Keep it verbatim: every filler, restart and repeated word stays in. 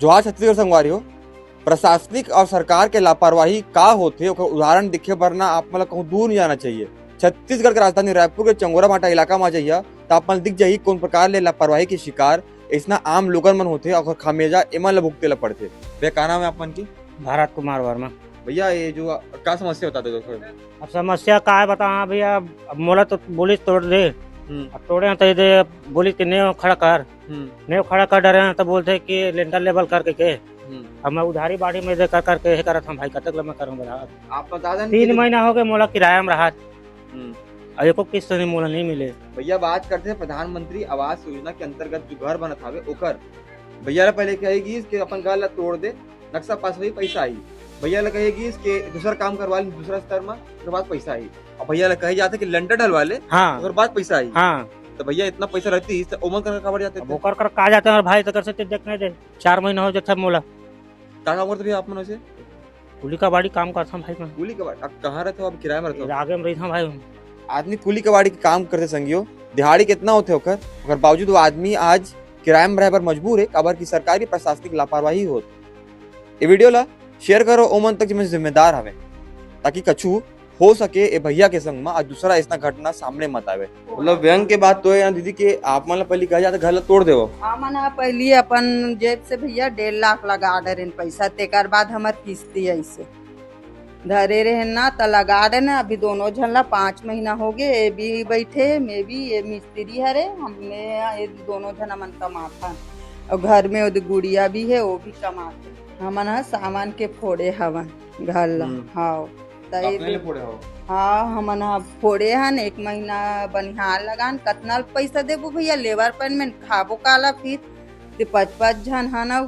जोहार छत्तीसगढ़ संगवारी हो। प्रशासनिक और सरकार के लापरवाही का होथे, ओकर उदाहरण देखे बर ना आप मन ला कहूँ दूर नहीं जाना चाहिए। छत्तीसगढ़ के राजधानी रायपुर के चंगोरा भाटा इलाका म जइया, त आप मन दिख जाही कौन प्रकार ले लापरवाही के शिकार इसना आम लोगन मन होथे, ओकर खामियाजा एमन ला भुगते ला पड़थे। भैया, का नाम है आप मन के? भारत कुमार वर्मा। भैया, ये जो का समस्या बताते हो? अब समस्या का है बताओ भैया, अब मोला तो बोलिस तोड़ दे, हम्म। अब तोड़े हैं तो ये दे बोलिस कि नेव खड़ा कर, हम्म। नेव खड़ा कर डरे हैं तो बोलते कि लेंटर लेवल करके के। हम्म। अब मैं उधारी बाड़ी में दे कर करके ये करत हम भाई, कतक ल मैं करूँ बता। आप बता दें तीन कि महीना हो गए मोला किराया में रहत। हम्म। और एको किस्त नहीं मोला नहीं मिले। भैया, बात करते हैं प्रधानमंत्री आवास योजना के अंतर्गत जो घर बनत हवे ओकर। भैया ला पहले कहे गिस कि अपन घर ला तोड़ दे, नक्शा पास होई, पैसा आई। भैया ला कहे गिस कि दूसरा काम करवा ले दूसरा स्तर में, ओकर बाद पैसा आई। अब भैया ला कहे जाते कि लेंटर डलवा ले, हाँ। ओकर बाद पैसा आई। हाँ। तो भैया, इतना पैसा रहती तो ओमन कर काबर जाते अब थे? ओकर कर का जाते हैं भाई, तो कर सकते देख नहीं दे, चार महीना हो जाता मोला। का काम करते भैया आप मन वैसे? कुली कबाड़ी काम करथन भाई मैं। कुली कबाड़ी? अब कहाँ रहते हो? अब किराया में रहते हो? आगे में रहिथन भाई। आदमी कुली कबाड़ी के काम करथे संगियो, दिहाड़ी कितना होथे ओकर, ओकर बावजूद वो आदमी आज किराया में रहे बर मजबूर है, काबर की सरकारी प्रशासनिक लापरवाही होत। ये वीडियो ला शेयर करो ओमन तक, जेमन जिम्मेदार हवे, ताकि कछु हो सके ए भैया के संग म आज दूसरा ऐसना घटना सामने मत आवे। मतलब व्यंग के बात तो है ना दीदी, कि आप मन ला पहली कहा जाता घर ला तोड़ देवो। हमन ह पहली अपन जेब से भैया डेढ़ लाख लगा डरेन पैसा, तेकर बाद हमर किस्ती ऐसे धरे रहेन ना, त लगा डरेन। अभी दोनों झन ला पाँच महीना हो गए, ए भी बैठे, मैं भी, ये मिस्त्री हरे, हमने ये दोनों झन हमन कमाथन। और घर में ओदे गुड़िया भी है, वो भी कमाथे। हमन ह सामान के फोड़े हवन घर ला। हम्म। हाँ, त ये अपने दे- ले फोड़े हो? हाँ, हमन ह फोड़े हन, एक महीना बनिहार लगान, कतना पैसा देबो भैया, लेबर पेमेंट खाबो काला फिर, ते पाँच पाँच झन हन, अउ